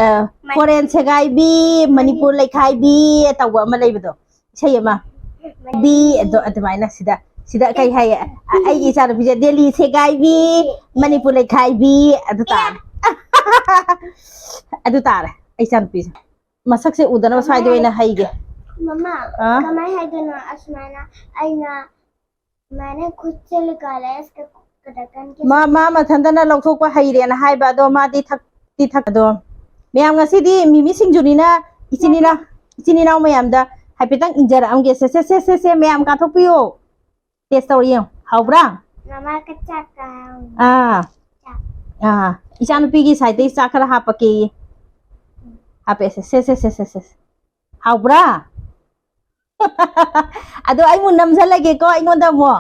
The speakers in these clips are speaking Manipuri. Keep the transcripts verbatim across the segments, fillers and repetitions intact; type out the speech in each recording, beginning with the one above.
ꯑ, ꯐꯣꯔꯦꯟ ꯁꯦꯒꯥꯏꯕꯤ, ꯃꯅꯤꯄꯨꯔ ꯂꯩꯈꯥꯏꯕꯤ ꯇꯧꯕ ꯑꯃ ꯂꯩꯕꯗꯣ, ꯏꯁꯩ ꯑꯃ꯫ ꯕꯤ ꯑꯗꯣ ꯑꯗꯨꯃꯥꯏꯅ ꯁꯤꯗ, ꯁꯤꯗ ꯀꯩ ꯍꯥꯏꯌꯦ? ꯑ, ꯑꯩꯒꯤ ꯏꯆꯥꯅꯨꯄꯤꯁꯦ ꯗꯦꯜꯂꯤ ꯁꯦꯒꯥꯏꯕꯤ, ꯃꯅꯤꯄꯨꯔ ꯂꯩꯈꯥꯏꯕꯤ ꯑꯗꯨ ꯇꯥꯔꯦ꯫ ꯑꯗꯨ ꯇꯥꯔꯦ ꯑꯩ ꯏꯆꯥꯅꯨꯄꯤꯁꯦ꯫ ꯃꯁꯛꯁꯦ ꯎꯗꯅꯕ ꯁ꯭ꯋꯥꯏꯗ ꯑꯣꯏꯅ ꯍꯩꯒꯦ꯫ ꯃꯃꯥ, ꯑ? ꯀꯃꯥꯏ ꯍꯥꯏꯗꯣꯏꯅꯣ? ꯑꯁꯨꯃꯥꯏꯅ ꯑꯩꯅ ꯁꯨꯃꯥꯏꯅ ꯈꯨꯠꯁꯦ ꯂꯨꯀꯥꯂꯦꯁ ꯀꯗꯀꯟꯒꯤ ꯃꯥ, ꯃꯥ ꯃꯊꯟꯇꯅ ꯂꯧꯊꯣꯛꯄ ꯍꯩꯔꯦꯅ ꯍꯥꯏꯕ, ꯑꯗꯣ ꯃꯥꯗꯤ ꯊꯛꯇꯤ ꯊꯛ-, ꯑꯗꯣ ꯃꯌꯥꯝ ꯉꯁꯤꯗꯤ ꯃꯤꯃꯤ ꯁꯤꯡꯖꯨꯅꯤꯅ ꯏꯆꯤꯟ ꯏꯅꯥꯎ, ꯏꯆꯤꯟ ꯏꯅꯥꯎ ꯃꯌꯥꯝꯗ ꯍꯥꯏꯐꯦꯠꯇꯪ ꯏꯟꯖꯔꯛꯑꯝꯒꯦ꯫ ꯁꯦ, ꯁꯦ, ꯁꯦ, ꯁꯦ, ꯁꯦ, ꯃꯌꯥꯝ ꯀꯥꯊꯣꯛꯄꯤꯌꯨ꯫ ꯇꯦꯁ ꯇꯧꯔ ꯌꯦꯡꯉꯨ꯫ ꯍꯥꯎꯕ꯭ꯔꯥ? ꯃꯃꯥ ꯀ ꯆꯥꯛ ꯀ ꯍꯥꯎ-꯫ ꯑꯥ꯫ ꯆꯥꯛ꯫ ꯑꯥ꯫ ꯏꯆꯥꯅꯨꯄꯤꯒꯤ ꯁꯥꯏꯗꯇꯩ ꯆꯥꯛ ꯈꯔ ꯍꯥꯄꯛꯀꯦꯌꯦ꯫ ꯍꯥꯄꯛꯑꯦ꯫ ꯁꯦ, ꯁꯦ, ꯁꯦ, ꯁꯦ, ꯁꯦ꯫ ꯍꯥꯎꯕ꯭ꯔꯥ? ꯑꯗꯣ ꯑꯩ ꯑꯃꯨꯛ ꯅꯝꯖꯜꯂꯒꯦꯀꯣ ꯑꯩꯉꯣꯟꯗ ꯑꯃꯨꯛ꯫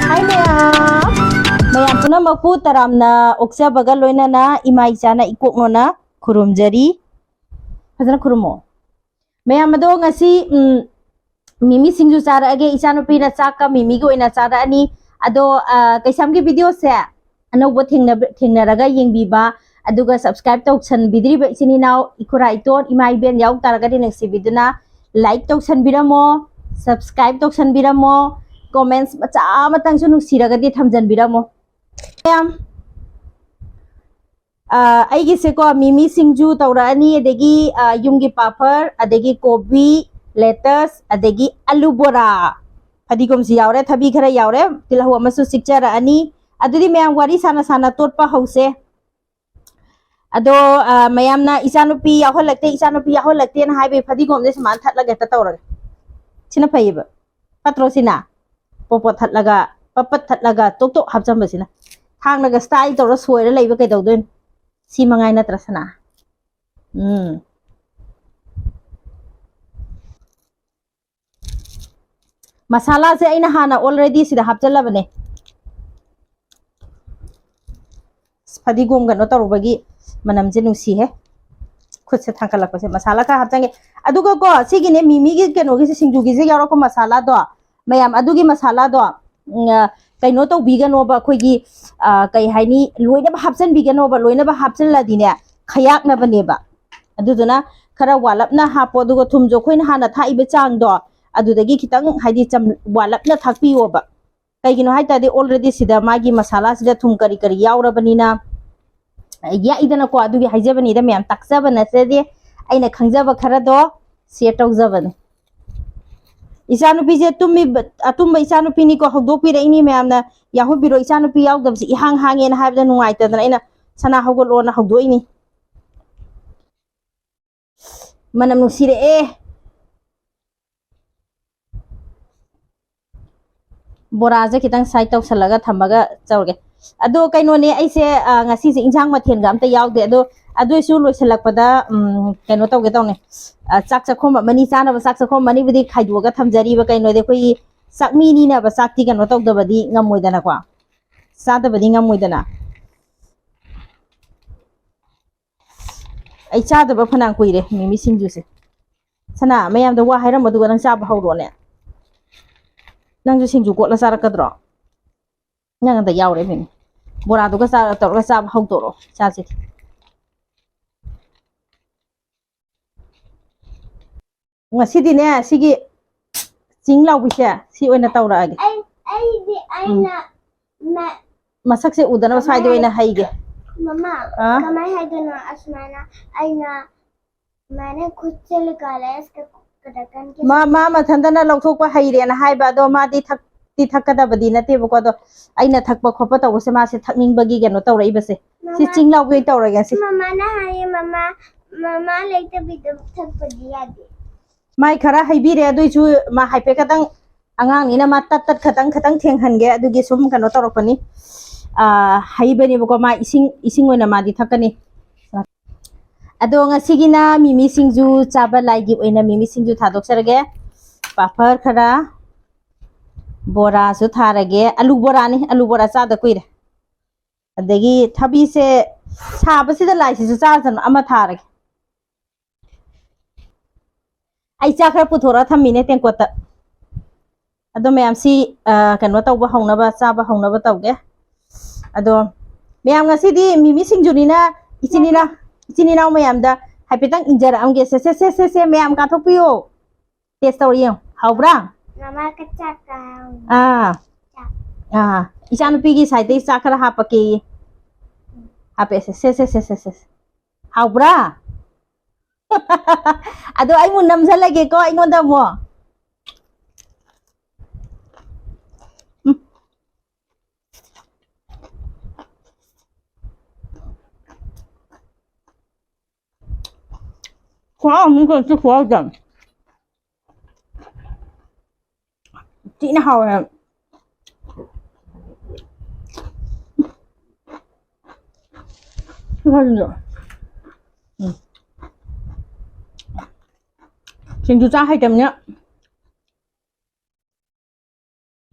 ꯍꯥꯏ ꯃꯌꯥꯝ! ꯃꯌꯥꯝ ꯄꯨꯝꯅꯃꯛꯄꯨ ꯇꯔꯥꯝꯅ ꯑꯣꯛꯆꯕꯒ ꯂꯣꯏꯅꯅ ꯏꯃꯥ ꯏꯆꯥꯅ ꯏꯀꯣꯛꯅꯣꯅ ꯈꯨꯔꯨꯝꯖꯔꯤ꯫ ꯐꯖꯅ ꯈꯨꯔꯨꯝꯃꯣ꯫ ꯃꯌꯥꯝ ꯑꯗꯣ ꯉꯁꯤ, ꯎꯝ, ꯃꯤꯃꯤ ꯁꯤꯡꯖꯨ ꯆꯥꯔꯛꯑꯒꯦ꯫ ꯏꯆꯥꯅꯨꯄꯤꯅ ꯆꯥꯛꯀ ꯃꯤꯃꯤꯒ ꯑꯣꯏꯅ ꯆꯥꯔꯛꯑꯅꯤ꯫ ꯑꯗꯣ, ꯑ, ꯀꯩꯁꯥꯝꯒꯤ video ꯁꯦ ꯑꯅꯧꯕ ꯊꯦꯡꯅꯕ-, ꯊꯦꯡꯅꯔꯒ ꯌꯦꯡꯕꯤꯕ, ꯑꯗꯨꯒ subscribe ꯇꯧꯁꯟꯕꯤꯗ꯭ꯔꯤꯕ ꯏꯆꯤꯟ ꯏꯅꯥꯎ, ꯏꯈꯨꯔꯥ ꯏꯇꯣꯟ, ꯏꯃꯥ ꯏꯕꯦꯟ ꯌꯥꯎ ꯇꯥꯔꯒꯗꯤ ꯅꯨꯡꯁꯤꯕꯤꯗꯨꯅ like ꯇꯧꯁꯟꯕꯤꯔꯝꯃꯣ, subscribe ꯇꯧꯁꯟꯕꯤꯔꯝꯃꯣ, comments ꯃꯆꯥ ꯑꯃꯇꯪꯁꯨ ꯅꯨꯡꯁꯤꯔꯒꯗꯤ ꯊꯝꯖꯟꯕꯤꯔꯝꯃꯣ꯫ ꯃꯌꯥꯝ, ꯑ, ꯑꯩꯒꯤꯁꯦꯀꯣ, ꯃꯤꯃꯤ ꯁꯤꯡꯖꯨ ꯇꯧꯔꯛꯑꯅꯤ, ꯑꯗꯒꯤ, ꯑ, ꯌꯨꯝꯒꯤ ꯄꯥꯐꯔ, ꯑꯗꯒꯤ ꯀꯣꯕꯤ, lettuce, ꯑꯗꯒꯤ ꯑꯂꯨ ꯕꯣꯔꯥ, ꯐꯗꯤꯒꯣꯝꯁꯨ ꯌꯥꯎꯔꯦ, ꯊꯕꯤ ꯈꯔ ꯌꯥꯎꯔꯦ, ꯇꯤꯜꯍꯧ ꯑꯃꯁꯨ ꯆꯤꯛꯆꯔꯛꯑꯅꯤ꯫ ꯑꯗꯨꯗꯤ ꯃꯌꯥꯝ ꯋꯥꯔꯤ ꯁꯥꯅ ꯁꯥꯅ ꯇꯣꯠꯄ ꯍꯧꯁꯦ꯫ ꯑꯗꯣ, ꯑ, ꯃꯌꯥꯝꯅ "ꯏꯆꯥꯅꯨꯄꯤ ꯌꯥꯎꯍꯜꯂꯛꯇꯦ, ꯏꯆꯥꯅꯨꯄꯤ ꯌꯥꯎꯍꯜꯂꯛꯇꯦꯅ" ꯍꯥꯏꯕꯒꯤ ꯐꯗꯤꯒꯣꯝꯁꯦ ꯁꯨꯃꯥꯏꯅ ꯊꯠꯂꯒ ꯍꯦꯛꯇ ꯇꯧꯔꯒꯦ꯫ ꯁꯤꯅ ꯐꯩꯌꯦꯕ꯫ ꯐꯠꯇ꯭ꯔꯣ ꯁꯤꯅ? ꯄꯣꯞ ꯄꯣꯞ ꯊꯠꯂꯒ, ꯄꯠ ꯄꯠ ꯊꯠꯂꯒ ꯇꯣꯛ ꯇꯣꯛ ꯍꯥꯞꯆꯟꯕꯁꯤꯅ꯫ ꯊꯥꯡꯅꯒ style ꯇꯧꯔ ꯁꯣꯏꯔ ꯂꯩꯕ ꯀꯩꯗꯧꯗꯣꯏꯅꯣ? ꯁꯤ ꯃꯉꯥꯏ ꯅꯠꯇ꯭ꯔ ꯁꯅꯥ? ꯎꯝ꯫ ꯃꯁꯥꯂꯥꯁꯦ ꯑꯩꯅ ꯍꯥꯟꯅ already ꯁꯤꯗ ꯍꯥꯞꯆꯜꯂꯕꯅꯦ꯫ ꯐꯗꯤꯒꯣꯝ ꯀꯩꯅꯣ ꯇꯧꯔꯨꯕꯒꯤ ꯃꯅꯝꯁꯦ ꯅꯨꯡꯁꯤꯍꯦ꯫ ꯈꯨꯠꯁꯦ ꯊꯥꯡꯒꯠꯂꯛꯄꯁꯦ ꯃꯁꯥꯂꯥ ꯈꯔ ꯍꯥꯞꯆꯟꯒꯦ꯫ ꯑꯗꯨꯒ ꯀꯣ, ꯁꯤꯒꯤꯅꯦ, ꯃꯤꯃꯤꯒꯤ ꯀꯩꯅꯣꯒꯤꯁꯦ, ꯁꯤꯡꯖꯨꯒꯤꯁꯦ ꯌꯥꯎꯔꯛꯄ ꯃꯁꯥꯂꯥꯗꯣ, ꯃꯌꯥꯝ, ꯑꯗꯨꯒꯤ ꯃꯁꯥꯂꯥꯗꯣ, ꯎꯝ, ꯑ, ꯀꯩꯅꯣ ꯇꯧꯕꯤꯒꯅꯣꯕ, ꯑꯩꯈꯣꯏꯒꯤ, ꯑ, ꯀꯩ ꯍꯥꯏꯅꯤ, ꯂꯣꯏꯅꯃꯛ ꯍꯥꯞꯆꯟꯕꯤꯒꯅꯣꯕ꯫ ꯂꯣꯏꯅꯃꯛ ꯍꯥꯞꯆꯜꯂꯗꯤꯅꯦ, ꯈꯌꯥꯛꯅꯕꯅꯦꯕ꯫ ꯑꯗꯨꯗꯨꯅ ꯈꯔ ꯋꯥꯠꯂꯞꯅ ꯍꯥꯞꯄꯣ꯫ ꯑꯗꯨꯒ ꯊꯨꯝꯁꯨ ꯑꯩꯈꯣꯏꯅ ꯍꯥꯟꯅ ꯊꯥꯛꯏꯕ ꯆꯥꯡꯗꯣ, ꯑꯗꯨꯗꯒꯤ ꯈꯤꯇꯪ, ꯍꯥꯏꯗꯤ, ꯆꯝ-, ꯋꯥꯠꯂꯞꯅ ꯊꯥꯛꯄꯤꯌꯣꯕ꯫ ꯀꯩꯒꯤꯅꯣ ꯍꯥꯏ ꯇꯥꯔꯗꯤ, already ꯁꯤꯗ ꯃꯥꯒꯤ ꯃꯁꯥꯂꯥꯁꯤꯗ ꯊꯨꯝ ꯀꯔꯤ ꯀꯔꯤ ꯌꯥꯎꯔꯕꯅꯤꯅ, ꯌꯥꯛꯏꯗꯅꯀꯣ꯫ ꯑꯗꯨꯒꯤ ꯍꯥꯏꯖꯕꯅꯤꯗ ꯃꯌꯥꯝ, ꯇꯥꯛꯆꯕ ꯅꯠꯆꯗꯦ, ꯑꯩꯅ ꯈꯪꯖꯕ ꯈꯔꯗꯣ share ꯇꯧꯖꯕꯅꯦ꯫ ꯏꯆꯥꯅꯨꯄꯤꯁꯦ ꯇꯨꯝꯃꯤꯕ, ꯑꯇꯨꯝꯕ ꯏꯆꯥꯅꯨꯄꯤꯅꯤꯀꯣ, ꯍꯧꯗꯣꯛꯄꯤꯔꯛꯏꯅꯤ ꯃꯌꯥꯝꯅ꯫ ꯌꯥꯍꯧꯕꯤꯔꯣ, ꯏꯆꯥꯅꯨꯄꯤ ꯌꯥꯎꯗꯕꯁꯦ ꯏꯍꯥꯡ ꯍꯥꯡꯉꯦꯅ ꯍꯥꯏꯕꯗ ꯅꯨꯡꯉꯥꯏꯇꯗꯅ ꯑꯩꯅ, "ꯁꯅꯥ, ꯍꯧꯒꯠꯂꯣꯅ" ꯍꯧꯗꯣꯛꯏꯅꯤ꯫ ꯃꯅꯝ ꯅꯨꯡꯁꯤꯔꯛꯑꯦ꯫ ꯕꯣꯔꯥꯁꯦ ꯈꯤꯇꯪ side ꯇꯧꯁꯜꯂꯒ ꯊꯝꯃꯒ ꯇꯧꯔꯒꯦ꯫ ꯑꯗꯣ ꯀꯩꯅꯣꯅꯦ, ꯑꯩꯁꯦ, ꯑ, ꯉꯁꯤꯁꯦ ꯏꯟꯁꯥꯡ ꯃꯊꯦꯜꯒ ꯑꯝꯇ ꯌꯥꯎꯗꯦ꯫ ꯑꯗꯣ ꯑꯗꯨꯏꯁꯨ ꯂꯣꯏꯁꯤꯜꯂꯛꯄꯗ, ꯎꯝ, ꯀꯩꯅꯣ ꯇꯧꯒꯦ ꯇꯧꯅꯦ꯫ ꯑ, ꯆꯥꯛ ꯆꯥꯛꯈꯣꯝ ꯑꯃꯅꯤ ꯆꯥꯅꯕ, ꯆꯥꯛ ꯆꯥꯛꯈꯣꯝ ꯑꯅꯤꯕꯨꯗꯤ ꯈꯥꯏꯗꯣꯛꯑꯒ ꯊꯝꯖꯔꯤꯕ꯫ ꯀꯩꯅꯣꯗꯤ, ꯑꯩꯈꯣꯏꯒꯤ ꯆꯥꯛꯃꯤ ꯅꯤꯅꯕ ꯆꯥꯛꯇꯤ ꯀꯩꯅꯣ ꯇꯧꯗꯕꯗꯤ ꯉꯝꯃꯣꯏꯗꯅꯀꯣ, ꯆꯥꯗꯕꯗꯤ ꯉꯝꯃꯣꯏꯗꯅ꯫ ꯑꯩ ꯆꯥꯗꯕ ꯐꯅꯌꯥꯝ ꯀꯨꯏꯔꯦ ꯃꯤꯃꯤ ꯁꯤꯡꯖꯨꯁꯦ꯫ ꯁꯅꯥ, ꯃꯌꯥꯝꯗ ꯋꯥ ꯍꯥꯏꯔꯝꯃꯣ, ꯑꯗꯨꯒ ꯅꯪ ꯆꯥꯕ ꯍꯧꯔꯣꯅꯦ꯫ ꯅꯪꯁꯨ ꯁꯤꯡꯖꯨ ꯀꯣꯠꯂ ꯆꯥꯔꯛꯀꯗ꯭ꯔꯣ? ꯅꯪ ꯍꯟꯗꯛ ꯌꯥꯎꯔꯦ ꯃꯤꯅꯤ꯫ ꯕꯣꯔꯥꯗꯨꯒ ꯆꯥ-, ꯇꯧꯔꯒ ꯆꯥꯕ ꯍꯧꯗꯣꯔꯣ, ꯆꯥꯁꯤ꯫ ꯉꯁꯤꯗꯤꯅꯦ, ꯁꯤꯒꯤ ꯆꯤꯡ ꯂꯥꯎꯕꯤꯁꯦ, ꯁꯤ ꯑꯣꯏꯅ ꯇꯧꯔꯛꯑꯒꯦ꯫ ꯑꯩ, ꯑꯩꯗꯤ ꯑꯩꯅ ꯃ-, ꯃꯁꯛꯁꯦ ꯎꯗꯅꯕ ꯁ꯭ꯋꯥꯏꯗ ꯀꯃꯥꯏ ꯑꯣꯏꯅ ꯍꯩꯒꯦ꯫ ꯃꯃꯥ, ꯑꯥ? ꯀꯃꯥꯏ ꯍꯥꯏꯗꯣꯏꯅꯣ? ꯑꯁꯨꯃꯥꯏꯅ ꯑꯩꯅ ꯁꯨꯃꯥꯏꯅ ꯈꯨꯠꯁꯦ ꯂꯨꯀꯥꯂꯦꯁ ꯀ-, ꯀꯗꯀꯟ ꯀ-, ꯃꯥ, ꯃꯥ ꯃꯊꯟꯇꯅ ꯂꯧꯊꯣꯛꯄ ꯍꯩꯔꯦꯅ ꯍꯥꯏꯕ, ꯑꯗꯣ ꯃꯥꯗꯤ ꯊꯛꯇꯤ ꯊꯛꯀꯗꯕꯗꯤ ꯅꯠꯇꯦꯕꯀꯣ, ꯑꯗꯣ ꯑꯩꯅ ꯊꯛꯄ ꯈꯣꯠꯄ ꯇꯧꯕꯁꯦ ꯃꯥꯁꯦ ꯊꯛꯅꯤꯡꯕꯒꯤ ꯀꯩꯅꯣ ꯇꯧꯔꯛꯏꯕꯁꯦ꯫ ꯁꯤ ꯃꯃꯥ, ꯆꯤꯡ ꯂꯥꯎꯕꯤ ꯑꯣꯏꯅ ꯇꯧꯔꯒꯦ ꯁꯤ꯫ ꯃꯃꯥꯅ ꯍꯥꯏꯌꯦ, ꯃꯃꯥ, ꯃꯃꯥ ꯂꯩꯇꯕꯤꯗ ꯊꯛꯄꯗꯤ ꯌꯥꯗꯦ꯫ ꯃꯥꯏ ꯈꯔ ꯍꯩꯕꯤꯔꯦ, ꯑꯗꯨꯏꯁꯨ ꯃꯥ ꯍꯥꯏꯐꯦꯠ ꯈꯇꯪ, ꯑꯉꯥꯡꯅꯤꯅ ꯃꯥ ꯇꯠ ꯇꯠ ꯈꯇꯪ, ꯈꯇꯪ ꯊꯦꯡꯍꯟꯒꯦ, ꯑꯗꯨꯒꯤ ꯁꯨꯝ ꯀꯩꯅꯣ ꯇꯧꯔꯛꯄꯅꯤ꯫ ꯑꯥ, ꯍꯩꯕꯅꯦꯕꯀꯣ, ꯃꯥ ꯏꯁꯤꯡ, ꯏꯁꯤꯡ ꯑꯣꯏꯅ ꯃꯥꯗꯤ ꯊꯛꯀꯅꯤ꯫ ꯑꯗꯣ ꯉꯁꯤꯒꯤꯅ ꯃꯤꯃꯤ ꯁꯤꯡꯖꯨ ꯆꯥꯕ ꯂꯥꯏꯒꯤ ꯑꯣꯏꯅ ꯃꯤꯃꯤ ꯁꯤꯡꯖꯨ ꯊꯥꯗꯣꯛꯆꯔꯒꯦ꯫ ꯄꯥꯐꯔ ꯈꯔ, ꯕꯣꯔꯥꯁꯨ ꯊꯥꯔꯒꯦ꯫ ꯑꯂꯨ ꯕꯣꯔꯥꯅꯤ, ꯑꯂꯨ ꯕꯣꯔꯥ ꯆꯥꯗ ꯀꯨꯏꯔꯦ꯫ ꯑꯗꯒꯤ ꯊꯕꯤꯁꯦ ꯁꯥꯕꯁꯤꯗ ꯂꯥꯏꯁꯤꯁꯨ ꯆꯥꯔꯁꯅꯨ, ꯑꯃ ꯊꯥꯔꯒꯦ꯫ ꯑꯩ ꯆꯥꯛ ꯈꯔ ꯄꯨꯊꯣꯔꯒ ꯊꯝꯃꯤꯅꯦ ꯇꯦꯡꯀꯣꯠꯇ꯫ ꯑꯗꯣ ꯃꯌꯥꯝꯁꯤ, ꯑ, ꯀꯩꯅꯣ ꯇꯧꯕ ꯍꯧꯅꯕ, ꯆꯥꯕ ꯍꯧꯅꯕ ꯇꯧꯒꯦ꯫ ꯑꯗꯣ ꯃꯌꯥꯝ, ꯉꯁꯤꯗꯤ ꯃꯤꯃꯤ ꯁꯤꯡꯖꯨꯅꯤꯅ ꯏꯆꯤꯟ ꯏꯅꯥꯎ, ꯏꯆꯤꯟ ꯏꯅꯥꯎ ꯃꯌꯥꯝꯗ ꯍꯥꯏꯐꯦꯠꯇꯪ ꯏꯟꯖꯔꯛꯑꯝꯒꯦ꯫ ꯁꯦ, ꯁꯦ, ꯁꯦ, ꯁꯦ, ꯁꯦ, ꯃꯌꯥꯝ ꯀꯥꯊꯣꯛꯄꯤꯌꯨ꯫ Taste ꯇꯧꯔ ꯌꯦꯡꯉꯨ꯫ ꯍꯥꯎꯕ꯭ꯔꯥ? ꯃꯃꯥꯒ ꯆꯥꯛꯀ ꯍꯥꯎꯅ꯫ ꯑꯥ꯫ ꯆꯥꯛ꯫ ꯑꯥ꯫ ꯏꯆꯥꯅꯨꯄꯤꯒꯤ side ꯇꯒꯤ ꯆꯥꯛ ꯈꯔ ꯍꯥꯞꯄꯛꯀꯦꯌꯦ꯫ ꯍꯥꯞꯄꯛꯑꯦ꯫ ꯁꯦ, ꯁꯦ, ꯁꯦ, ꯁꯦ, ꯁꯦ꯫ ꯍꯥꯎꯕ꯭ꯔꯥ? ꯑꯗꯣ ꯑꯩ ꯑꯃꯨꯛ ꯅꯝꯖꯜꯂꯒꯦꯀꯣ, ꯑꯩꯉꯣꯟꯗ ꯑꯃꯨꯛ꯫ ꯎꯝ꯫ ꯈꯨꯍꯥꯎ ꯑꯃꯅꯤꯀꯣ ꯁꯤ ꯈꯨꯍꯥꯎꯁꯦ꯫ ꯊꯤꯅ ꯍꯥꯎꯋꯦ ꯍꯥꯏꯕ꯫ ꯁꯤ ꯈꯔꯁꯤꯡꯗꯣ꯫ ꯎꯝ꯫ ꯁꯤꯡꯖꯨ ꯆꯥ ꯍꯩꯇꯕꯅꯤꯅ꯫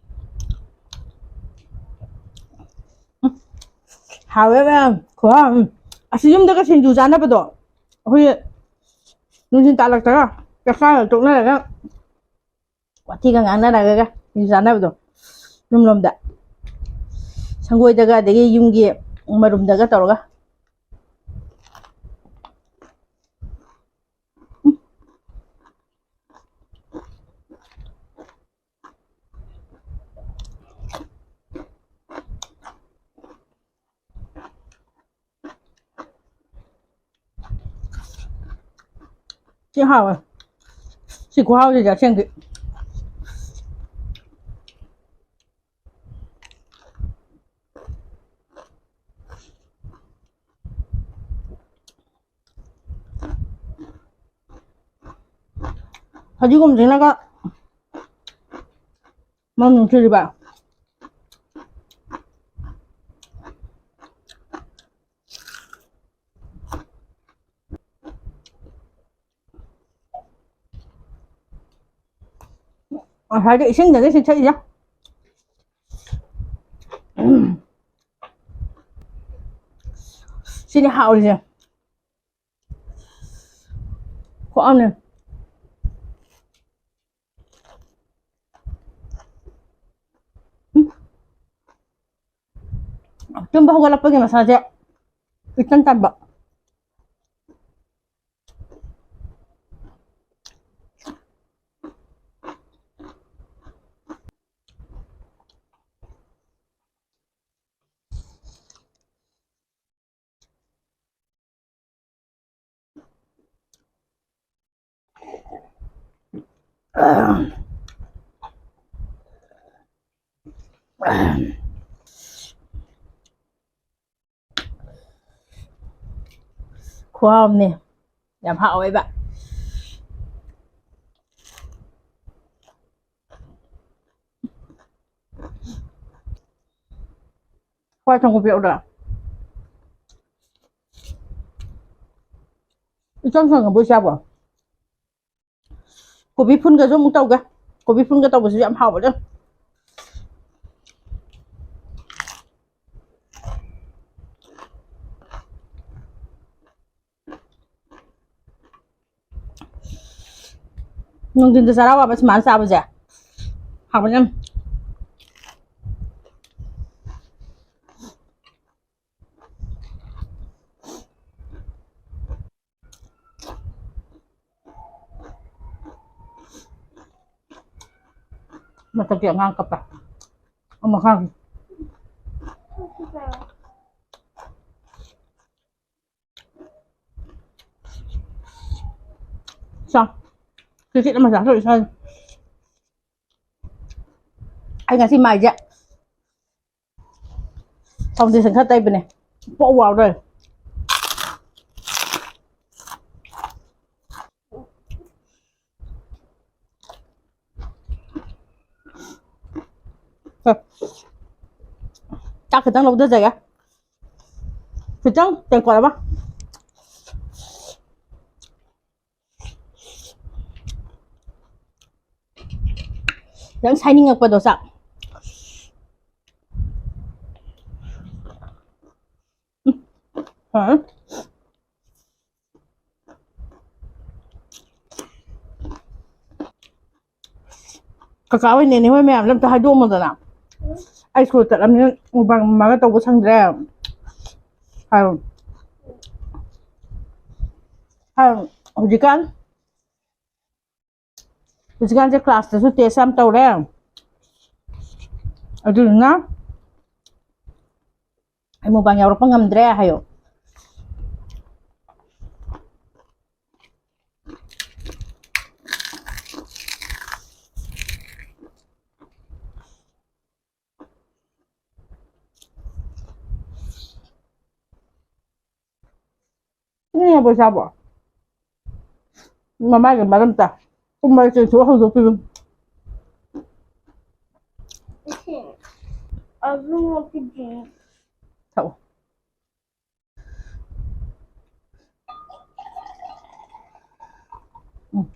ꯎꯝ꯫ ꯍꯥꯎꯋꯦ ꯃꯌꯥꯝ꯫ ꯈꯨꯍꯥꯎ ꯑꯃ꯫ ꯑꯁ, ꯌꯨꯝꯗꯒ ꯁꯤꯡꯖꯨ ꯆꯥꯅꯕꯗꯣ꯫ ꯑꯩꯈꯣꯏ ꯅꯨꯡꯊꯤꯟ ꯇꯥꯜꯂꯛꯇꯒ ꯆꯥꯛ ꯆꯥꯅ ꯇꯣꯛꯅꯔꯒ ꯋꯥꯊꯤꯒ ꯉꯥꯡꯅꯔꯒ ꯁꯤꯡꯖꯨ ꯆꯥꯅꯕꯗꯣ꯫ ꯌꯨꯝꯂꯣꯝꯗ꯫ ꯁꯪꯒꯣꯏꯗꯒ ꯑꯗꯒꯤ ꯌꯨꯝꯒꯤ ꯃꯔꯨꯝꯗꯒ ꯇꯧꯔꯒ꯫ ꯊꯤ ꯍꯥꯎꯋꯦ꯫ ꯁꯤ ꯈꯨꯍꯥꯎꯁꯤꯗꯤ ꯑꯁꯦꯡꯒꯤ꯫ ꯐꯗꯤꯒꯣꯝꯁꯤꯅꯒ ꯃꯅꯝ ꯅꯨꯡꯁꯤꯔꯤꯕ꯫ ꯉꯁꯥꯏꯗ ꯏꯁꯤꯡꯗꯒꯤ ꯆꯤꯊꯛꯏꯁꯦ꯫ ꯁꯤꯅꯦ ꯍꯥꯎꯔꯤꯁꯦ꯫ ꯈꯨꯍꯥꯎꯅꯦ꯫ ꯎꯝ꯫ ꯇꯨꯝꯕ ꯍꯧꯒꯠꯂꯛꯄꯒꯤ ꯃꯁꯥꯁꯦ ꯏꯆꯟ ꯆꯟꯕ꯫ ꯈꯨꯍꯥꯎ ꯑꯃꯅꯦ꯫ ꯌꯥꯝ ꯍꯥꯎꯋꯦꯕ꯫ ꯍꯋꯥꯏ ꯊꯣꯡꯕ ꯄꯤꯔꯛꯎꯔꯥ? ꯏꯆꯝ ꯆꯝꯅꯕꯨ ꯆꯥꯕ꯭ꯔꯣ? ꯀꯣꯕꯤ ꯐꯨꯜꯒꯁꯨ ꯑꯃꯨꯛ ꯇꯧꯒꯦ꯫ ꯀꯣꯕꯤ ꯐꯨꯜꯒ ꯇꯧꯕꯁꯨ ꯌꯥꯝ ꯍꯥꯎꯕꯅꯦ꯫ ꯅꯨꯡꯊꯤꯟꯗ ꯆꯔꯥ ꯋꯥꯕ ꯁꯨꯃꯥꯏꯅ ꯆꯥꯕꯁꯦ ꯍꯥꯎꯕꯅꯦ ꯌꯥꯝ꯫ ꯃꯊꯛꯀꯤ ꯑꯉꯥꯡ ꯀꯞꯄꯦ꯫ ꯑꯃ ꯃꯈꯥꯒꯤ꯫ ꯆꯥ꯫ ꯀꯤꯔꯤꯀꯤꯠ ꯑꯃ ꯆꯥꯊꯣꯛꯏ ꯏꯁꯥꯁꯦ꯫ ꯑꯩ ꯉꯁꯤ ꯃꯥꯏꯁꯦ foundation ꯈꯔ ꯇꯩꯕꯅꯦ꯫ ꯄꯣꯛ ꯋꯥꯎꯔꯣꯏ꯫ ꯆꯥꯛ ꯈꯤꯇꯪ ꯂꯧꯊꯖꯒꯦ꯫ ꯈꯤꯇꯪ ꯇꯦꯡꯀꯣꯠ ꯑꯃ꯫ ꯈꯤꯇꯪ ꯁꯥꯏꯅꯤꯡꯉꯛꯄꯗꯣ ꯆꯥꯛ꯫ ꯍꯥ? ꯀꯀꯥ ꯍꯣꯏ, ꯅꯦꯅꯦ ꯍꯣꯏ ꯃꯌꯥꯝꯁꯦ ꯑꯝꯇ ꯍꯥꯏꯗꯣꯛꯑꯝꯃꯣꯗꯅ꯫ ꯑꯩ ꯁ꯭ꯀꯨꯜ ꯆꯠꯂꯝꯅꯤꯅ ꯃꯨꯛꯕꯥꯡ ꯃꯃꯥꯒ ꯇꯧꯕ ꯁꯪꯗ꯭ꯔꯦ ꯍꯥꯏꯌꯣ꯫ ꯍꯥꯏꯌꯣ꯫ ꯍꯧꯖꯤꯛꯀꯥꯟ ꯍꯧꯖꯤꯛꯀꯥꯟꯁꯦ ꯀ꯭ꯂꯥꯁꯇꯁꯨ ꯇꯦꯁ ꯌꯥꯝ ꯇꯧꯔꯦ, ꯑꯗꯨꯗꯨꯅ ꯑꯩ ꯃꯨꯛꯕꯥꯡ ꯌꯥꯎꯔꯛꯄ ꯉꯝꯗ꯭ꯔꯦ ꯍꯥꯏꯌꯣ꯫ ꯎꯝ, ꯄꯩꯁꯥꯕꯣ꯫ ꯃꯃꯥꯏꯒ ꯃꯔꯝ ꯇꯥ꯫ ꯀꯨꯝꯕ ꯆꯦꯟꯊꯣꯛ ꯍꯧꯗꯣꯛꯄꯤꯕ꯫ ꯑꯗꯨ ꯊꯛꯑꯣ꯫ ꯎꯝ꯫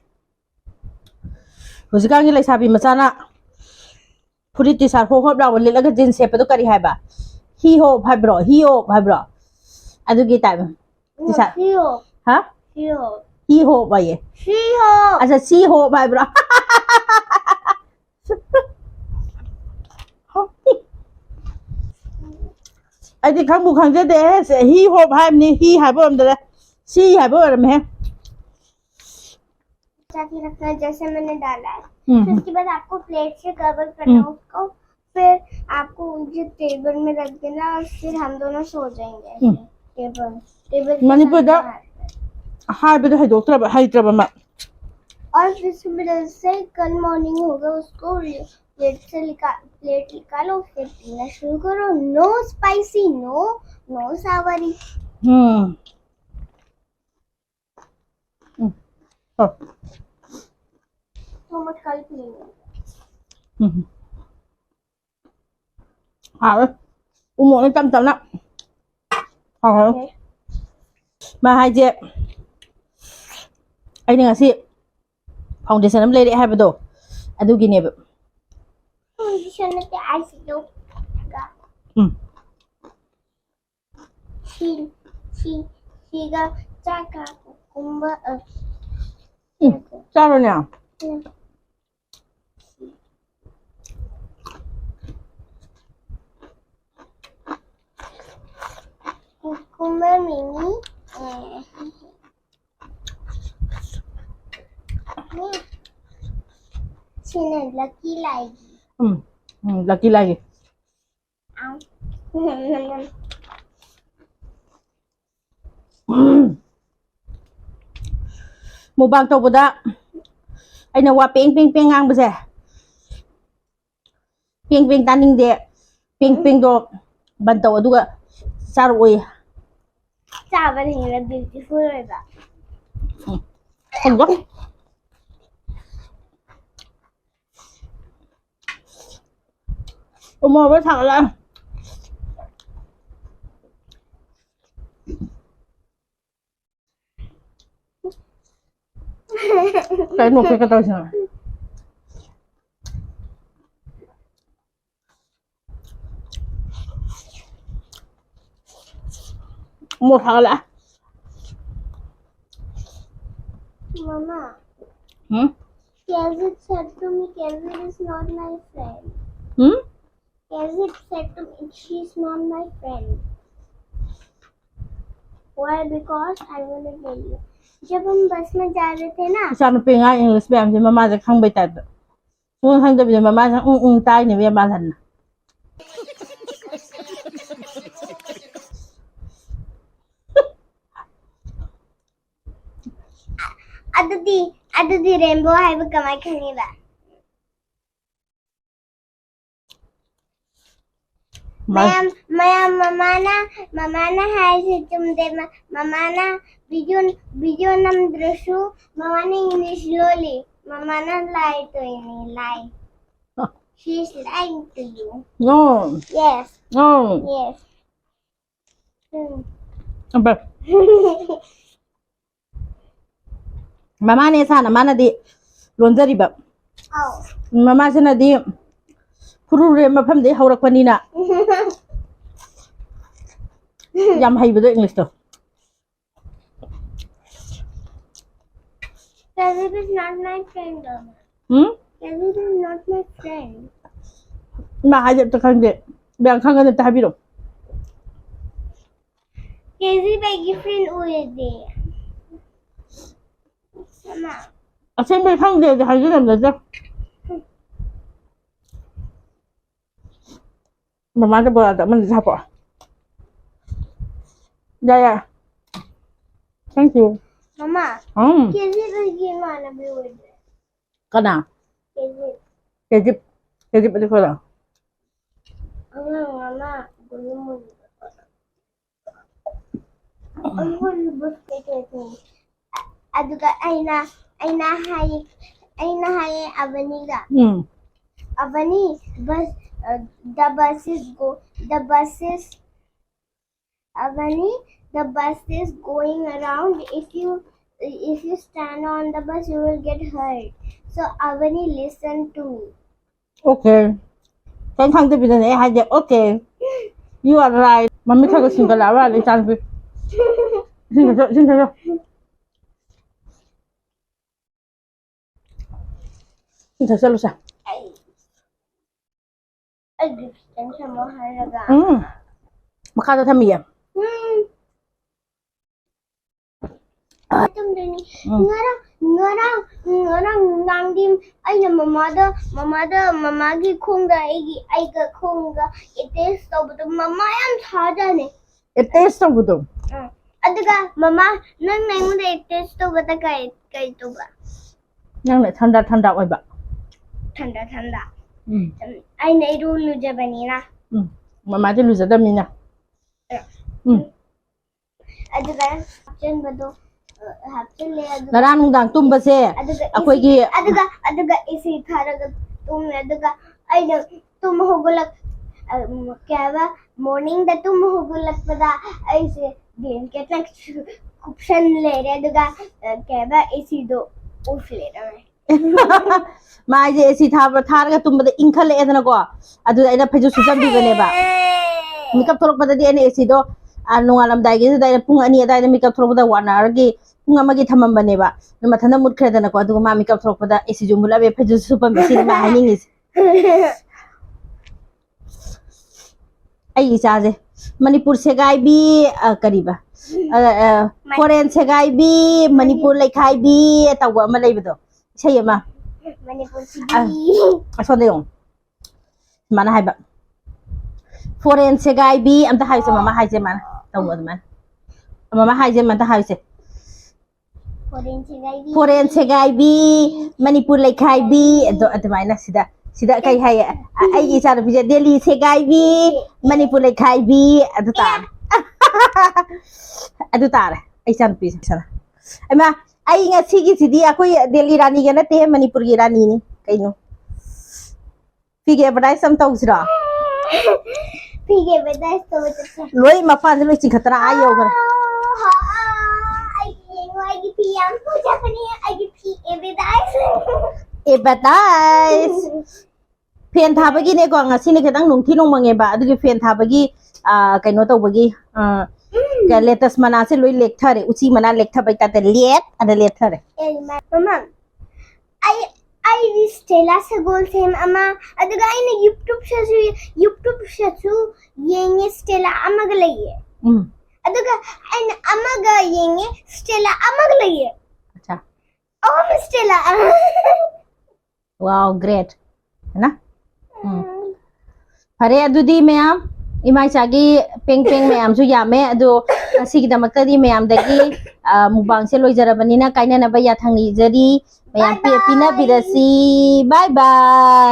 ꯍꯧꯖꯤꯛꯀꯥꯟꯒꯤ ꯂꯩꯁꯥꯕꯤ ꯃꯆꯥꯅ ꯐꯨꯔꯤꯠ ꯇꯤ ꯁꯥꯔꯠ ꯍꯣꯞ ꯍꯣꯞ ꯂꯥꯎꯕ ꯂꯤꯠꯂꯒ ꯖꯤꯟꯁ ꯁꯦꯠꯄꯗꯣ ꯀꯔꯤ ꯍꯥꯏꯕ? ꯍꯤ ꯍꯣꯞ ꯍꯥꯏꯕ꯭ꯔꯣ? ꯍꯤ ꯍꯣꯞ ꯍꯥꯏꯕ꯭ꯔꯣ? ꯑꯗꯨꯒꯤ type. T shirt. Hip hop. ꯍꯥ? ꯍꯤ ꯍꯣꯞ꯫ ꯍꯤ ꯍꯣꯞ ꯍꯥꯏꯌꯦ꯫ ꯍꯤ ꯍꯣꯞ꯫ ꯑꯁ, ꯁꯤ ꯍꯣꯞ ꯍꯥꯏꯕ꯭ꯔꯣ? ꯑꯩꯗꯤ ꯈꯪꯕꯨ ꯈꯪꯖꯗꯦ꯫ ꯁꯦ, ꯍꯤ ꯍꯣꯞ ꯍꯥꯏꯕꯅꯤ, ꯍꯤ ꯍꯥꯏꯕ ꯑꯣꯏꯔꯝꯗꯔꯦ꯫ ꯁꯤ ꯍꯥꯏꯕ ꯑꯣꯏꯔꯝꯃꯦ꯫ ऐसा ही रखना है जैसे मैंने डाला है। हम्म, फिर हम्म। उसके बाद आपको प्लेट से कवर करना हम्म। है उसको। फिर आपको उनके टेबल में रख देना और फिर हम दोनों सो जाएंगे ऐसे। हम्म। टेबल, टेबल के साथ ꯃꯅꯤꯄꯨꯔꯗ बाहर। ꯍꯥꯏꯕꯗꯣ ꯍꯩꯗꯣꯛꯇ꯭ꯔꯕ, ꯍꯩꯇ꯭ꯔꯕ ꯃꯥ꯫ और फिर सुबह जैसे ही कल मॉर्निंग होगा, उसको प्लेट से निकाल, प्लेट निकालो, फिर पीना शुरू करो। No spicy, no, no soury। हम्म। हम्म। हाँ। तो मत कल पिएंगे। हम्म। ꯍꯥꯎꯋꯦ꯫ ꯎ ꯃꯣꯔꯣꯛꯅ ꯇꯞ ꯇꯞꯅ꯫ ꯍꯥꯎꯋꯦ꯫ ꯃꯥ ꯍꯥꯏꯁꯦ, ꯑꯩꯅ ꯉꯁꯤ foundation ꯑꯃ ꯂꯩꯔꯛꯑꯦ ꯍꯥꯏꯕꯗꯣ, ꯑꯗꯨꯒꯤꯅꯦꯕ꯫ Foundation ꯅꯠꯇꯦ, eyeshadow꯫ ꯎꯝ꯫ ꯁꯤꯜ꯫ ꯁꯤ, ꯁꯤꯒ ꯆꯥꯛꯀ ꯀꯨꯀꯨꯝꯕ, ꯑ, ꯎꯝ, ꯆꯥꯔꯣꯅꯦ꯫ ꯎꯝ꯫ ꯀꯨꯀꯨꯝꯕ ꯃꯤꯃꯤ, ꯑ, ꯁꯤꯅ ꯂꯛꯀꯤ ꯂꯥꯏꯒꯤ꯫ ꯎꯝ, ꯎꯝ, ꯂꯛꯀꯤ ꯂꯥꯏꯒꯤ꯫ ꯑꯥꯎ꯫ ꯃꯨꯛꯕꯥꯡ ꯇꯧꯕꯗ ꯑꯩꯅ ꯋꯥ ꯄꯦꯡ ꯄꯦꯡ ꯄꯦꯡ ꯉꯥꯡꯕꯁꯦ, ꯄꯦꯡ ꯄꯦꯡ ꯇꯥꯅꯤꯡꯗꯦ꯫ ꯄꯦꯡ ꯄꯦꯡꯗꯣ ꯕꯟ ꯇꯧ, ꯑꯗꯨꯒ ꯆꯥꯔꯛꯑꯣꯌꯦ꯫ ꯆꯥꯕꯅ ꯍꯦꯟꯅ beautiful ꯑꯣꯏꯕ꯫ ꯎꯝ꯫ ꯈꯪꯗꯦ꯫ ꯎꯃꯣꯔꯣꯛ ꯁꯥꯒꯠꯂꯛꯑꯦ꯫ ꯀꯩꯅꯣ ꯅꯣꯛꯐꯦꯠꯀ ꯇꯧꯔꯤꯁꯤꯅ? ꯃꯣꯔꯣꯛ ꯁꯥꯒꯠꯂꯛꯑꯦ꯫ Mama, um? Kevin said to me, Kevin is not my friend. Um? Kevin said to me, she's not my friend. Why? Because I wanna tell you. जब हम बस में जा रहे थे ना, ꯏꯆꯥ ꯅꯨꯄꯤ ꯉꯥꯡ English ꯃꯌꯥꯝꯁꯦ ꯃꯃꯥꯁꯦ ꯈꯪꯕꯩ ꯇꯥꯏꯞꯇ꯫ ꯁꯨꯡꯈꯪ ꯈꯪꯗꯕꯤꯗ ꯃꯃꯥꯁꯦ ꯎꯪ ꯎꯪ ꯇꯥꯏꯅꯦꯕ ꯌꯥꯝ ꯃꯥꯜꯍꯟꯅ꯫ ꯑꯗꯨꯗꯤ, ꯑꯗꯨꯗꯤ rainbow ꯍꯥꯏꯕ ꯀꯃꯥꯏ ꯈꯪꯉꯤꯕ? ꯃꯥ- ꯃꯌꯥꯝ, ꯃꯌꯥꯝ, ꯃꯃꯥꯅ, ꯃꯃꯥꯅ ꯍꯥꯏꯁꯦ ꯆꯨꯝꯗꯦ꯫ ꯃ-, ꯃꯃꯥꯅ video, video ꯅꯝꯗ꯭ꯔꯁꯨ ꯃꯃꯥꯅ English ꯂꯣꯜꯂꯤ꯫ ꯃꯃꯥꯅ lie ꯇꯧꯔꯤꯅꯦ, lie. ꯑ꯫ She is lying to you. No. Yes. No. Yes. ꯎꯝ꯫ ꯑꯕ꯫ ꯃꯃꯥꯅꯦ ꯁꯥꯅ ꯃꯥꯅꯗꯤ ꯂꯣꯟꯖꯔꯤꯕ꯫ ꯑꯧ꯫ ꯃꯃꯥꯁꯤꯅꯗꯤ ꯈꯨꯔꯨꯔꯦ ꯃꯐꯝꯗꯩ ꯍꯧꯔꯛꯄꯅꯤꯅ꯫ ꯌꯥꯝ ꯍꯩꯕꯗꯣ English to. Kazip is not my friend, though. Um? Kazip is not my friend. ꯏꯃꯥ ꯍꯥꯏꯁꯦ ꯑꯝꯇ ꯈꯪꯗꯦ꯫ ꯃꯌꯥꯝ ꯈꯪꯒꯅꯤ ꯑꯝꯇ ꯍꯥꯏꯕꯤꯔꯣ꯫ Kazip ꯑꯩꯒꯤ friend ꯑꯣꯏꯗꯦ꯫ ꯃꯃꯥ꯫ ꯑꯁꯦꯡꯕꯩ ꯈꯪꯗꯦ ꯑꯗꯨ ꯍꯥꯏꯖꯔꯝꯗꯗ꯫ ꯃꯃꯥꯗ ꯕꯣꯔꯥꯗ ꯑꯃꯅꯤ ꯍꯥꯞꯄꯣ꯫ ꯌꯥ ꯌꯥ꯫ Thank you. ꯃꯃꯥ꯫ ꯎꯝ꯫ Kazip ꯑꯩꯒꯤ ꯏꯃꯥꯟꯅꯕꯤ ꯑꯣꯏꯗꯦ꯫ ꯀꯅꯥ? Kazip꯫ ꯀꯦꯖꯤꯞ꯫ ꯀꯦꯖꯤꯞ ꯑꯗꯨ ꯈꯔ꯫ ꯑꯉꯥꯡ ꯑꯃ ꯒꯨꯂꯨ ꯃꯨꯂꯨ꯫ ꯑꯩꯈꯣꯏ ꯕꯁ ꯀꯩꯀꯩ ꯑꯗꯨꯒ ꯑꯩꯅ ꯑꯩꯅ ꯍꯥꯏ ꯑꯩꯅ ꯍꯥꯏꯌꯦ ꯑꯕꯅꯤꯒ ꯎꯝ꯫ Abani bus uh, the bus is go the bus is Avani, the bus is going around. If you if you stand on the bus, you will get hurt. So Avani, listen to me. Okay. ꯀꯩꯝ ꯈꯪꯗꯕꯤꯗꯅꯦ ꯑꯩ ꯍꯥꯏꯁꯦ okay. You are right. ꯃꯃꯤꯠ ꯈꯔ ꯈꯔ ꯁꯤꯡꯒꯠꯂꯛꯑꯕ ꯃꯥꯜꯂꯦ ꯏꯆꯥꯅꯨꯄꯤ꯫ ꯏꯁꯤꯡ ꯊꯛꯆꯣ, ꯏꯁꯤꯡ ꯊꯛꯆꯣ꯫ ꯏꯁꯤꯡ ꯊꯛꯆꯜꯂꯨꯁꯦ꯫ ꯑꯩꯒꯤ ꯈꯤꯇꯪ ꯁꯦꯝꯃꯣ ꯍꯥꯏꯔꯒ꯫ ꯎꯝ꯫ ꯃꯈꯥꯗ ꯊꯝꯃꯤꯌꯦ꯫ ꯎꯝ꯫ ꯇꯨꯝꯗꯣꯏꯅꯤ꯫ ꯎꯝ꯫ ꯉꯔꯥꯡ ꯉꯔꯥꯡ ꯉꯔꯥꯡ ꯅꯨꯡꯗꯥꯡꯗꯤ ꯑꯩꯅ ꯃꯃꯥꯗ ꯃꯃꯥꯗ ꯃꯃꯥꯒꯤ ꯈꯣꯡꯗ ꯑꯩꯒꯤ ꯑꯩꯒ ꯈꯣꯡꯒ attach ꯇꯧꯕꯗꯣ ꯃꯃꯥ ꯌꯥꯝ ꯁꯥꯖꯥꯠꯅꯦ꯫ Attach ꯇꯧꯕꯗꯣ꯫ ꯑꯗꯨꯒ ꯃꯃꯥ ꯅꯪꯅ ꯑꯩꯉꯣꯟꯗ attach ꯇꯧꯕꯗ ꯀꯩ ꯀꯩ ꯇꯧꯕ? ꯅꯪꯅ ꯊꯟꯗꯥ ꯊꯟꯗꯥ ꯑꯣꯏꯕ꯫ ꯊꯟꯗꯥ ꯊꯟꯗꯥ꯫ ꯎꯝ꯫ ꯑꯩꯅ ꯏꯔꯨ ꯂꯨꯖꯕꯅꯤꯅ꯫ ꯎꯝ꯫ ꯃꯃꯥꯗꯤ ꯂꯨꯖꯗꯕꯅꯤꯅ꯫ ꯎꯝ꯫ ꯑꯗꯨꯒ ꯍꯥꯞꯆꯤꯟꯕꯗꯣ ꯑ, ꯍꯥꯞꯆꯤꯜꯂꯦ ꯑꯗꯨꯒ ꯉꯔꯥꯡ ꯅꯨꯡꯗꯥꯡ ꯇꯨꯝꯕꯁꯦ ꯑꯗꯨꯒ ꯑꯩꯈꯣꯏꯒꯤ ꯑꯗꯨꯒ ꯑꯗꯨꯒ AC ꯊꯥꯔꯒ ꯇꯨꯝꯃꯦ꯫ ꯑꯗꯨꯒ ꯑꯩꯅ ꯇꯨꯝ ꯍꯧꯒꯠꯂꯛ ꯑ, ꯀꯩ ꯍꯥꯏꯕ morning ꯗ ꯇꯨꯝ ꯍꯧꯒꯠꯂꯛꯄꯗ ꯑꯩꯁꯦ blanket ꯅ ꯀꯨꯞꯁꯟ ꯂꯩꯔꯦ꯫ ꯑꯗꯨꯒ ꯑ, ꯀꯩ ꯍꯥꯏꯕ AC ꯗꯣ off ꯂꯩꯔꯝꯃꯦ꯫ ꯃꯥꯏꯁꯦ AC ꯊꯥꯕ ꯊꯥꯔꯒ ꯇꯨꯝꯕꯗ ꯏꯪꯈꯠꯂꯛꯑꯦꯗꯅꯀꯣ꯫ ꯑꯗꯨꯗ ꯑꯩꯅ ꯐꯩꯖꯨꯞ ꯁꯨꯞꯆꯟꯕꯤꯕꯅꯦꯕ꯫ ꯃꯤꯀꯞ ꯊꯣꯛꯂꯛꯄꯗꯗꯤ ꯑꯩꯅ AC ꯗꯣ ꯑ, ꯅꯣꯡꯉꯥꯜꯂꯝꯗꯥꯏꯒꯤꯗꯨꯗ ꯑꯩꯅ ꯄꯨꯡ ꯑꯅꯤ ꯑꯗꯨꯋꯥꯏꯗ ꯃꯤꯀꯞ ꯊꯣꯛꯂꯛꯄꯗ ꯋꯥꯔꯅꯔꯒꯤ ꯄꯨꯡ ꯑꯃꯒꯤ ꯊꯝꯃꯝꯕꯅꯦꯕ, ꯑꯗꯨ ꯃꯊꯟꯇ ꯃꯨꯠꯈ꯭ꯔꯦꯗꯅꯀꯣ꯫ ꯑꯗꯨꯒ ꯃꯥ ꯃꯤꯀꯞ ꯊꯣꯛꯂꯛꯄꯗ ꯑꯩ ꯁꯤꯁꯨ ꯃꯨꯠꯂꯝꯃꯦ, ꯐꯩꯖꯨꯞꯁꯨ ꯁꯨꯞꯄꯝꯃꯦ, ꯁꯤꯅꯤ ꯃꯥ ꯍꯥꯏꯅꯤꯡꯉꯤꯁꯦ꯫ ꯑꯩ ꯏꯆꯥꯁꯦ ꯃꯅꯤꯄꯨꯔ ꯁꯦꯒꯥꯏꯕꯤ, ꯑ, ꯀꯔꯤꯕ, ꯑ, ꯑ, ꯐꯣꯔꯦꯟ ꯁꯦꯒꯥꯏꯕꯤ, ꯃꯅꯤꯄꯨꯔ ꯂꯩꯈꯥꯏꯕꯤ ꯇꯧꯕ ꯑꯃ ꯂꯩꯕꯗꯣ, ꯏꯁꯩ ꯑꯃ꯫ ꯃꯅꯤꯄꯨꯔꯁꯤꯗꯤ꯫ ꯑꯁꯣꯝꯗ ꯌꯦꯡꯉꯣ꯫ ꯁꯨꯃꯥꯏꯅ ꯍꯥꯏꯕ, "ꯐꯣꯔꯦꯟ ꯁꯦꯒꯥꯏꯕꯤ" ꯑꯝꯇ ꯍꯥꯏꯁꯦ, ꯃꯃꯥ ꯍꯥꯏꯁꯦ꯫ ꯃꯥꯅ ꯇꯧꯕ ꯑꯗꯨꯃꯥꯏꯅ, ꯃꯃꯥ ꯍꯥꯏꯁꯦ ꯑꯝꯇ ꯍꯥꯏꯁꯦ꯫ ꯐꯣꯔꯦꯟ ꯁꯦꯒꯥꯏꯕꯤ꯫ ꯐꯣꯔꯦꯟ ꯁꯦꯒꯥꯏꯕꯤ, ꯃꯅꯤꯄꯨꯔ ꯂꯩꯈꯥꯏꯕꯤ, ꯑꯗꯣ ꯑꯗꯨꯃꯥꯏꯅ ꯁꯤꯗ, ꯁꯤꯗ ꯀꯩ ꯍꯥꯏꯌꯦ? ꯑ-, ꯑꯩꯒꯤ ꯏꯆꯥꯅꯨꯄꯤꯁꯦ, "ꯗꯦꯜꯂꯤ ꯁꯦꯒꯥꯏꯕꯤ, ꯃꯅꯤꯄꯨꯔ ꯂꯩꯈꯥꯏꯕꯤ", ꯑꯗꯨ ꯇꯥꯔꯦ꯫ ꯑꯗꯨ ꯇꯥꯔꯦ ꯑꯩ ꯏꯆꯥꯅꯨꯄꯤꯁꯦ꯫ ꯏꯃꯥ, ꯑꯩ ꯉꯁꯤꯒꯤꯁꯤꯗꯤ ꯑꯩꯈꯣꯏ ꯗꯦꯜꯂꯤ ꯔꯥꯅꯤꯒ ꯅꯠꯇꯦ, ꯃꯅꯤꯄꯨꯔꯒꯤ ꯔꯥꯅꯤꯅꯤ ꯀꯩꯅꯣ꯫ ꯐꯤꯒꯤ ꯑꯦꯗꯚꯔꯇꯥꯏꯁ ꯑꯃ ꯇꯧꯁꯤꯔꯣ? ꯐꯤꯒꯤ ꯑꯦꯗꯚꯔꯇꯥꯏꯁ ꯇꯧꯕ ꯆꯠꯁꯦ꯫ ꯂꯣꯏ ꯃꯄꯥꯟꯁꯦ ꯂꯣꯏ ꯆꯤꯡꯈꯠꯇꯅ ꯑꯥ ꯌꯧꯈ꯭ꯔꯦ꯫ ꯑꯥ, ꯑꯥ, ꯑꯩ ꯌꯦꯡꯉꯣ, ꯑꯩꯒꯤ ꯐꯤ ꯌꯥꯝ ꯐꯖꯕꯅꯦ, ꯑꯩꯒꯤ ꯐꯤ ꯑꯦꯗꯚꯔꯇꯥꯏꯁ꯫ ꯑꯦꯗꯚꯔꯇꯥꯏꯁ꯫ ꯐꯦꯟ ꯊꯥꯕꯒꯤꯅꯦꯀꯣ, ꯉꯁꯤꯅꯦ ꯈꯤꯇꯪ ꯅꯨꯡꯊꯤ ꯅꯣꯡꯃꯪꯉꯦꯕ, ꯑꯗꯨꯒꯤ ꯐꯦꯟ ꯊꯥꯕꯒꯤ, ꯑꯥ, ꯀꯩꯅꯣ ꯇꯧꯕꯒꯤ, ꯑꯥ, ꯎꯝ꯫ ꯂꯦꯇꯁ ꯃꯅꯥꯁꯦ ꯂꯣꯏ ꯂꯦꯛꯊꯔꯦ, ꯎꯆꯤ ꯃꯅꯥ ꯂꯦꯛꯊꯕꯩ ꯇꯥꯏꯞꯇ ꯂꯦꯠ ꯑꯅ ꯂꯦꯠꯊꯔꯦ꯫ ꯑꯦ, ꯃ-, ꯃꯃꯥ, ꯑꯩ, ꯑꯩꯗꯤ ꯁ꯭ꯇꯦꯂꯥ ꯁꯒꯣꯜꯁꯦꯝ ꯑꯃ, ꯑꯗꯨꯒ ꯑꯩꯅ YouTube ꯁꯨ, YouTube ꯁꯨ ꯌꯦꯡꯉꯦ, ꯁ꯭ꯇꯦꯂꯥ ꯑꯃꯒ ꯂꯩꯌꯦ꯫ ꯎꯝ꯫ ꯑꯗꯨꯒ ꯑꯩꯅ ꯑꯃꯒ ꯌꯦꯡꯉꯦ, ꯁ꯭ꯇꯦꯂꯥ ꯑꯃꯒ ꯂꯩꯌꯦ꯫ ꯑꯆꯥ꯫ ꯑꯍꯨꯝ ꯁ꯭ꯇꯦꯂꯥ꯫ Wow, great. ꯍꯥꯏꯅ? ꯎꯝ꯫ ꯐꯔꯦ, ꯑꯗꯨꯗꯤ ꯃꯌꯥꯝ, ꯏꯃꯥ ꯏꯆꯥꯒꯤ ꯄꯦꯡ ꯄꯦꯡ ꯃꯌꯥꯝꯁꯨ ꯌꯥꯝꯃꯦ, ꯑꯗꯣ ꯉꯁꯤꯒꯤꯗꯃꯛꯇꯗꯤ ꯃꯌꯥꯝꯗꯒꯤ, ꯑ, ꯃꯨꯛꯕꯥꯡꯁꯦ ꯂꯣꯏꯖꯔꯕꯅꯤꯅ ꯀꯥꯏꯅꯅꯕ ꯌꯥꯊꯪ ꯅꯤꯖꯔꯤ꯫ ꯃꯌꯥꯝ ꯄꯤ-, bye bye꯫ ꯄꯤꯅꯕꯤꯔꯁꯤ꯫ Bye bye꯫